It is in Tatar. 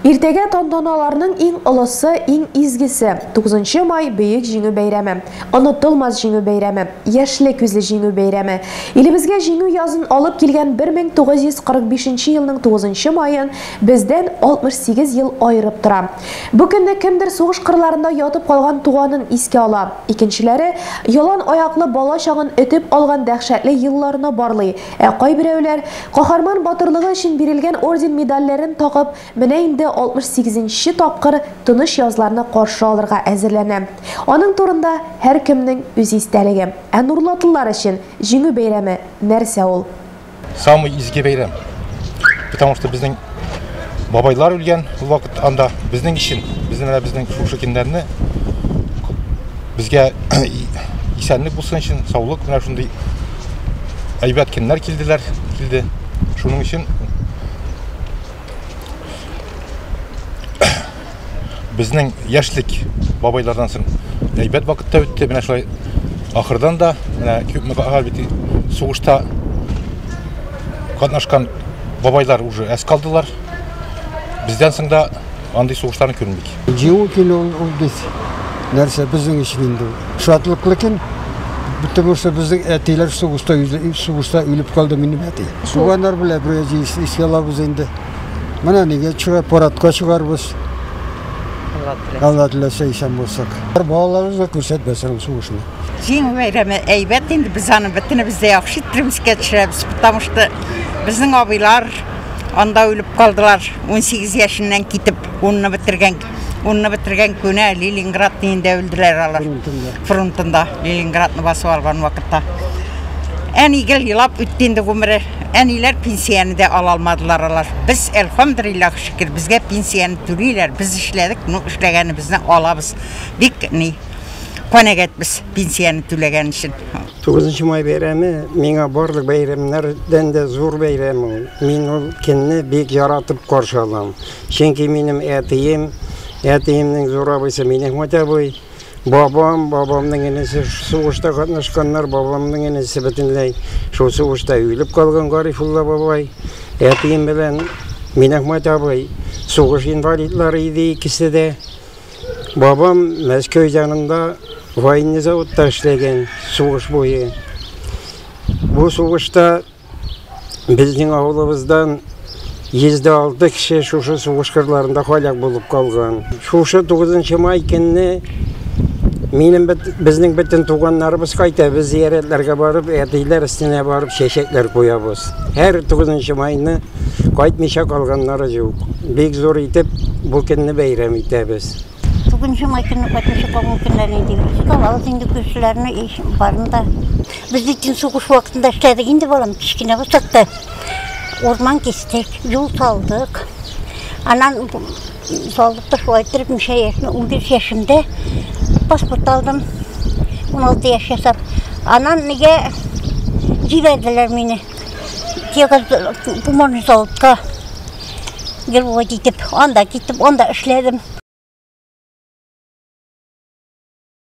Иртәгә тантаналарның иң олысы, иң изгесе, 9 май Бөек Җиңү бәйрәме. Онытылмас Җиңү бәйрәме, яшьле күзле Җиңү бәйрәме. Илебезгә Җиңү язын алып килгән 1945 елның 9 маен бездән 68 ел аерып тора. Бу көнне кемдер сугыш кырларында ятып калган туганын искә ала, икенчеләре ялан аяклы бала чагын өтеп алган дәһшәтле елларны барлый, ә кайберәүләр каһарман батырлыгы өчен бирелгән орден-медальләрен тагып, менә инде 68 нче тапкыр тыныч язларны каршы алырга әзерләнә. Аның турында һәркемнең үз истәлеге. Ә нурлатлылар өчен Җиңү бәйрәме нәрсә ул? Самый изге бәйрәм. Потому что безнең бабайлар үлгән ул вакыт анда безнең өчен, безнең менә безнең шушы көннәрне безгә исәнлек булсын өчен, саулык менә шундый әйбәт көннәр килделәр, килде. Шуның өчен Безнең яшьлек бабайлардан соң әйбәт вакытта үтте. Менә шулай ахырдан да менә күпме бит сугышта катнашкан бабайлар уже әз калдылар. Бездән соң да андый сугышларны күрмик. Җиңү көне ул бит нәрсә безнең өчен инде шатлыклы көн. Потому что безнең әтиләр сугышта сугышта үлеп калды минем әти. Туганнар белән бергә искә алабыз инде. Менә нигә чыга парадка чыгарбыз. Алла теләсә исән булсак. Балаларыбызга күрсәтмәсен ул сугышны. Җиңү бәйрәме әйбәт инде, без аны бөтенебез дә яхшы иттереп искә төшерәбез, потому что безнең абыйлар анда үлеп калдылар, 18 яшеннән китеп, унны бетергән, унны бетергән көне Ленинград инде үлделәр алар. Фронтында. Фронтында, Ленинградны басып алган вакытта. Әни гел елап үтте инде гомере. Әниләр пенсияне дә ала алмадылар алар. Без, әлхәмдүлилләһ, шөкер, безгә пенсияне түлиләр. Без эшләдек, ну эшләгәнебезне алабыз. Бик ни канәгатьбез пенсияне түләгән өчен. 9 май бәйрәме миңа барлык бәйрәмнәрдән дә зур бәйрәм ул. Мин ул көнне бик яратып каршы алам. Чөнки минем әтием, әтиемнең зур абыйсы Минәхмәт абый, Бабам, бабамның энесе сугышта катнашканнар, бабамның энесе бөтенләй шул сугышта үлеп калган Гарифулла бабай. Әтием белән Минәхмәт абый сугыш инвалидлары иде икесе дә. Бабам Мәскәү янында военный заводта эшләгән сугыш буе. Бу сугышта Безнең авылыбыздан 106 кеше шушы сугыш кырларында һәлак булып калган. Шушы 9 май көнне минем бит, безнең бөтен туганнарыбыз кайта, без зиярәтләргә барып, әтиләр өстенә барып чәчәкләр куябыз. Һәр 9 майны кайтмыйча калганнары юк. Бик зур итеп бу көнне бәйрәм итәбез. Тугызынчы май көнне кайтмыйча калган көннәрне инде алабыз инде күршеләрне иш барын да. Без бит сугыш вакытында эшләдек инде балам, кечкенә булсак та. Урман кистек, юл салдык. Аннан салдык та шулай иттереп ничә яшьне, 15 яшемдә паспорт алдым. 16 яшь ясап. Аннан нигә җибәрделәр мине. Тегаз бумажный заводка. Гербовать итеп, анда китеп, анда эшләдем.